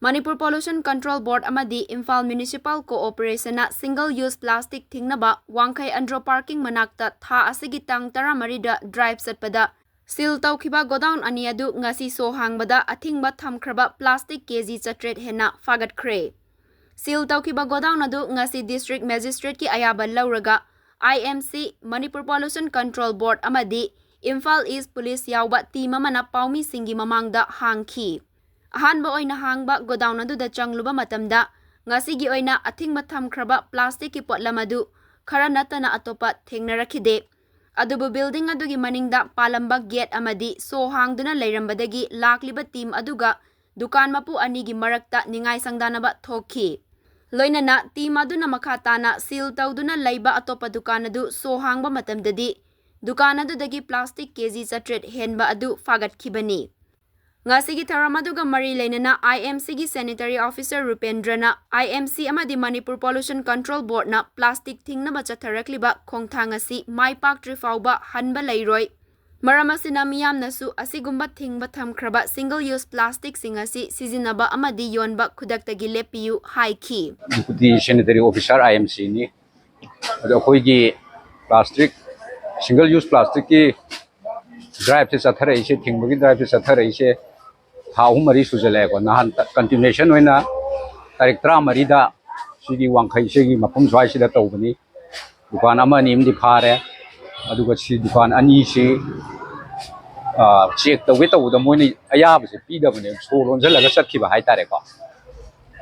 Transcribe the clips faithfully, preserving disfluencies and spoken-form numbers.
Manipur pollution control board ꯑꯃꯗꯤ Imphal municipal ꯀꯣꯑꯣꯄꯔꯦꯁꯟꯅ single use plastic ꯊꯤꯡꯅꯕ ꯋꯥꯡꯈꯩ ꯑꯟꯗ꯭ꯔꯣ ꯄꯥꯔꯀꯤꯡ ꯃꯅꯥꯛꯇ ꯊꯥ ꯑꯁꯤꯒꯤ ꯇꯥꯡ ꯇꯔꯥꯃꯔꯤꯗ ꯗ꯭ꯔꯥꯏꯚ ꯆꯠꯄꯗ ꯁꯤꯜ ꯇꯧꯈꯤꯕ ꯒꯣꯗꯥꯎꯟ ꯑꯅꯤ ꯑꯗꯨ ꯉꯁꯤ ꯁꯣ ꯍꯥꯡꯕꯗ ꯑꯊꯤꯡꯕ ꯊꯝꯈ꯭ꯔꯕ ꯄ꯭ꯂꯥꯁꯇꯤꯛ ꯀꯦꯖꯤ ꯆꯥꯇ꯭ꯔꯦꯠ ꯍꯦꯟꯅ ꯐꯥꯒꯠꯈ꯭ꯔꯦ꯫ ꯁꯤꯜ ꯇꯧꯈꯤꯕ ꯒꯣꯗꯥꯎꯟ ꯑꯗꯨ ꯉꯁꯤ ꯗꯤꯁꯇ꯭ꯔꯤꯛ ꯃꯦꯖꯤꯁꯇ꯭ꯔꯦꯠꯀꯤ ꯑꯌꯥꯕ ꯂꯧꯔꯒ ꯑꯥꯏ M C, Manipur pollution control board ꯑꯃꯗꯤ ꯏꯝꯐꯥꯜ ꯏꯁ ꯄꯨꯂꯤꯁ ꯌꯥꯎꯕ ꯇꯤꯝ ꯑꯃꯅ ꯄꯥꯎꯃꯤꯁꯤꯡꯒꯤ ꯃꯃꯥꯡꯗ ꯍꯥꯡꯈꯤ꯫ ꯑꯍꯥꯟꯕ ꯑꯣꯏꯅ ꯍꯥꯡꯕ ꯒꯣꯗꯥꯎꯟ ꯑꯗꯨꯗ ꯆꯪꯂꯨꯕ ꯃꯇꯝꯗ ꯉꯁꯤꯒꯤ ꯑꯣꯏꯅ ꯑꯊꯤꯡꯕ ꯊꯝꯈ꯭ꯔꯕ ꯄ꯭ꯂꯥꯁꯇꯤꯛꯀꯤ ꯄꯣꯠꯂꯝ ꯑꯗꯨ ꯈꯔ ꯅꯠꯇꯅ ꯑꯇꯣꯞꯄ ꯊꯦꯡꯅꯔꯛꯈꯤꯗꯦ꯫ ꯑꯗꯨꯕꯨ ꯕꯤꯜꯗꯤꯡ ꯑꯗꯨꯒꯤ ꯃꯅꯤꯡꯗ ꯄꯥꯜꯂꯝꯕ ꯒꯦꯠ ꯑꯃꯗꯤ ꯁꯣ ꯍꯥꯡꯗꯨꯅ ꯂꯩꯔꯝꯕꯗꯒꯤ ꯂꯥꯛꯂꯤꯕ ꯇꯤꯝ ꯑꯗꯨꯒ ꯗꯨꯀꯥꯟ ꯃꯄꯨ ꯑꯅꯤꯒꯤ ꯃꯔꯛꯇ ꯅꯤꯡꯉꯥꯏ ꯁꯪꯗꯥꯅꯕ ꯊꯣꯛꯈꯤ꯫ ꯂꯣꯏꯅꯅ ꯇꯤꯝ ꯑꯗꯨꯅ ꯃꯈꯥ ꯇꯥꯅ ꯁꯤꯜ ꯇꯧꯗꯨꯅ ꯂꯩꯕ ꯑꯇꯣꯞꯄ ꯗꯨꯀꯥꯟ ꯑꯗꯨ ꯁꯣ ꯍꯥꯡꯕ ꯃꯇꯝꯗꯗꯤ ꯗꯨꯀꯥꯟ ꯑꯗꯨꯗꯒꯤ ꯄ꯭ꯂꯥꯁꯇꯤꯛ ꯀꯦꯖꯤ ꯆꯥꯇ꯭ꯔꯦꯠ ꯍꯦꯟꯕ ꯑꯗꯨ ꯐꯥꯒꯠꯈꯤꯕꯅꯤ꯫ ꯉꯁꯤꯒꯤ ꯊꯧꯔꯝ ꯑꯗꯨꯒ ꯃꯔꯤ ꯂꯩꯅꯅ ꯑꯥꯏ ꯑꯦꯝ ꯁꯤꯒꯤ ꯁꯦꯅꯤꯇꯔꯤ ꯑꯣꯐꯤꯁꯔ ꯔꯨꯄꯦꯟꯗ꯭ꯔꯅ ꯑꯥꯏ ꯑꯦꯝ ꯁꯤ ꯑꯃꯗꯤ ꯃꯅꯤꯄꯨꯔ ꯄꯣꯂꯨꯁꯟ ꯀꯟꯇ꯭ꯔꯣꯜ ꯕꯣꯔꯗꯅ ꯄ꯭ꯂꯥꯁꯇꯤꯛ ꯊꯤꯡꯅꯕ ꯆꯠꯊꯔꯛꯂꯤꯕ ꯈꯣꯡꯊꯥꯡ ꯑꯁꯤ ꯃꯥꯏ ꯄꯥꯛꯇ꯭ꯔꯤ ꯐꯥꯎꯕ ꯍꯟꯕ ꯂꯩꯔꯣꯏ꯫ ꯃꯔꯝ ꯑꯁꯤꯅ ꯃꯤꯌꯥꯝꯅꯁꯨ ꯑꯁꯤꯒꯨꯝꯕ ꯊꯤꯡꯕ ꯊꯝꯈ꯭ꯔꯕ ꯁꯤꯡꯒꯜ ꯌꯨꯁ ꯄ꯭ꯂꯥꯁꯇꯤꯛꯁꯤꯡ ꯑꯁꯤ ꯁꯤꯖꯤꯟꯅꯕ ꯑꯃꯗꯤ ꯌꯣꯟꯕ ꯈꯨꯗꯛꯇꯒꯤ ꯂꯦꯞꯄꯤꯌꯨ ꯍꯥꯏꯈꯤ꯫ Deputy Sanitary Officer, I M C ꯅꯤ꯫ ꯑꯗꯣ ꯑꯩꯈꯣꯏꯒꯤ ꯄ꯭ꯂꯥꯁꯇꯤꯛ, ꯁꯤꯡꯒꯜ ꯌꯨꯁ ꯄ꯭ꯂꯥꯁꯇꯤꯛꯀꯤ ꯗ꯭ꯔꯥꯏꯚꯁꯦ ꯆꯠꯊꯔꯛꯏꯁꯦ, ꯊꯤꯡꯕꯒꯤ ꯗ꯭ꯔꯥꯏꯚꯁꯦ ꯆꯠꯊꯔꯛꯏꯁꯦ ꯊꯥ ꯑꯍꯨꯝ ꯃꯔꯤ ꯁꯨꯖꯜꯂꯛꯑꯦꯀꯣ꯫ ꯅꯍꯥꯟ ꯀꯟꯇꯤꯅ꯭ꯌꯨꯁꯟ ꯑꯣꯏꯅ ꯇꯥꯔꯤꯛ ꯇꯔꯥꯃꯔꯤꯗ ꯁꯤꯒꯤ ꯋꯥꯡꯈꯩ, ꯁꯤꯒꯤ ꯃꯐꯝ ꯁ꯭ꯋꯥꯏꯁꯤꯗ ꯇꯧꯕꯅꯤ꯫ ꯗꯨꯀꯥꯟ ꯑꯃ ꯑꯅꯤ ꯑꯃꯗꯤ ꯐꯥꯔꯦ꯫ ꯑꯗꯨꯒ ꯁꯤ ꯗꯨꯀꯥꯟ ꯑꯅꯤꯁꯤ, ꯑ, ꯆꯦꯛ ꯇꯧꯒꯦ ꯇꯧꯕꯗ ꯃꯣꯏꯅ ꯑꯌꯥꯕꯁꯦ ꯄꯤꯗꯕꯅꯦ, ꯁꯣ ꯂꯣꯟꯁꯤꯜꯂꯒ ꯆꯠꯈꯤꯕ ꯍꯥꯏꯇꯥꯔꯦꯀꯣ꯫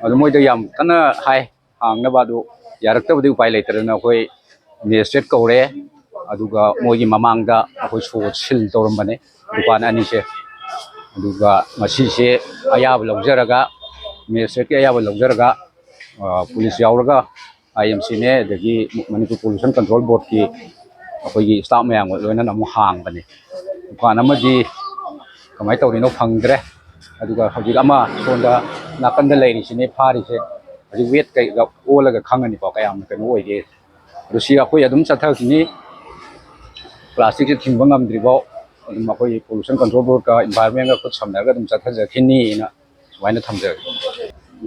ꯑꯗꯨ ꯃꯣꯏꯗ ꯌꯥꯝ ꯀꯟꯅ ꯍꯥꯏ, ꯍꯥꯡꯅꯕ, ꯑꯗꯨ ꯌꯥꯔꯛꯇꯕꯗꯤ ꯎꯄꯥꯏ ꯂꯩꯇꯗꯅ ꯑꯩꯈꯣꯏ ꯃꯦꯖꯤꯁꯇ꯭ꯔꯦꯠ ꯀꯧꯔꯦ꯫ ꯑꯗꯨꯒ ꯃꯣꯏꯒꯤ ꯃꯃꯥꯡꯗ ꯑꯩꯈꯣꯏ ꯁꯣ ꯁꯤꯜ ꯇꯧꯔꯝꯕꯅꯦ, ꯗꯨꯀꯥꯟ ꯑꯅꯤꯁꯦ꯫ ꯑꯗꯨꯒ ꯉꯁꯤꯁꯦ ꯑꯌꯥꯕ ꯂꯧꯖꯔꯒ, ꯃꯦꯖꯤꯁꯇ꯭ꯔꯦꯠꯀꯤ ꯑꯌꯥꯕ ꯂꯧꯖꯔꯒ, ꯑ, ꯄꯨꯂꯤꯁ ꯌꯥꯎꯔꯒ, ꯑꯥꯏ ꯑꯦꯝ ꯁꯤꯅꯦ, ꯑꯗꯒꯤ ꯃꯅꯤꯄꯨꯔ ꯄꯣꯂꯨꯁꯟ ꯀꯟꯇ꯭ꯔꯣꯜ ꯕꯣꯔꯗꯀꯤ ꯑꯩꯈꯣꯏꯒꯤ ꯁ꯭ꯇꯥꯐ ꯃꯌꯥꯝꯒ ꯂꯣꯏꯅꯅ ꯑꯃꯨꯛ ꯍꯥꯡꯕꯅꯦ꯫ ꯗꯨꯀꯥꯟ ꯑꯃꯗꯤ ꯀꯃꯥꯏꯅ ꯇꯧꯔꯤꯅꯣ ꯐꯪꯗ꯭ꯔꯦ꯫ ꯑꯗꯨꯒ ꯍꯧꯖꯤꯛ ꯑꯃ ꯁꯣꯝꯗ ꯅꯥꯀꯟꯗ ꯂꯩꯔꯤꯁꯤꯅꯦ ꯐꯥꯔꯤꯁꯦ꯫ ꯍꯧꯖꯤꯛ ꯋꯦꯠ ꯀꯩꯒ ꯑꯣꯜꯂꯒ ꯈꯪꯉꯅꯤꯀꯣ ꯀꯌꯥꯝ ꯀꯩꯅꯣ ꯑꯣꯏꯒꯦ꯫ ꯑꯗꯨ ꯁꯤ ꯑꯩꯈꯣꯏ ꯑꯗꯨꯝ ꯆꯠꯊꯈꯤꯅꯤ꯫ ꯄ꯭ꯂꯥꯁꯇꯤꯛꯁꯦ ꯊꯤꯡꯕ ꯉꯝꯗ꯭ꯔꯤꯐꯥꯎ ꯑꯗꯨꯝ ꯑꯩꯈꯣꯏ ꯄꯣꯂꯨꯁꯟ ꯀꯟꯇ꯭ꯔꯣꯜ ꯕꯣꯔꯗꯀ ꯏꯟꯚꯥꯏꯔꯣꯟꯃꯦꯟꯒ ꯈꯨꯠ ꯁꯝꯅꯔꯒ ꯑꯗꯨꯝ ꯆꯠꯊꯖꯈꯤꯅꯤꯅ ꯑꯗꯨꯃꯥꯏꯅ ꯊꯝꯖꯒꯦ꯫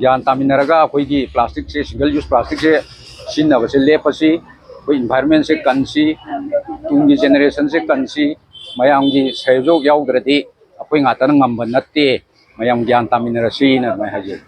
ꯒ꯭ꯌꯥꯟ ꯇꯥꯃꯤꯟꯅꯔꯒ ꯑꯩꯈꯣꯏꯒꯤ ꯄ꯭ꯂꯥꯁꯇꯤꯛꯁꯦ, ꯁꯤꯡꯒꯜ ꯌꯨꯁ ꯄ꯭ꯂꯥꯁꯇꯤꯛꯁꯦ ꯁꯤꯖꯤꯟꯅꯕꯁꯦ ꯂꯦꯞꯄꯁꯤ, ꯑꯩꯈꯣꯏ ꯏꯟꯚꯥꯏꯔꯟꯃꯦꯟꯁꯦ ꯀꯟꯁꯤ, ꯇꯨꯡꯒꯤ ꯖꯦꯅꯦꯔꯦꯁꯟꯁꯦ ꯀꯟꯁꯤ꯫ ꯃꯌꯥꯝꯒꯤ ꯁꯍꯌꯣꯒ ꯌꯥꯎꯗ꯭ꯔꯗꯤ ꯑꯩꯈꯣꯏ ꯉꯥꯛꯇꯅ ꯉꯝꯕ ꯅꯠꯇꯦ꯫ ꯃꯌꯥꯝ ꯒ꯭ꯌꯥꯟ ꯇꯥꯃꯤꯟꯅꯔꯁꯤꯅ ꯑꯗꯨꯃꯥꯏꯅ ꯍꯥꯏꯖꯒꯦ꯫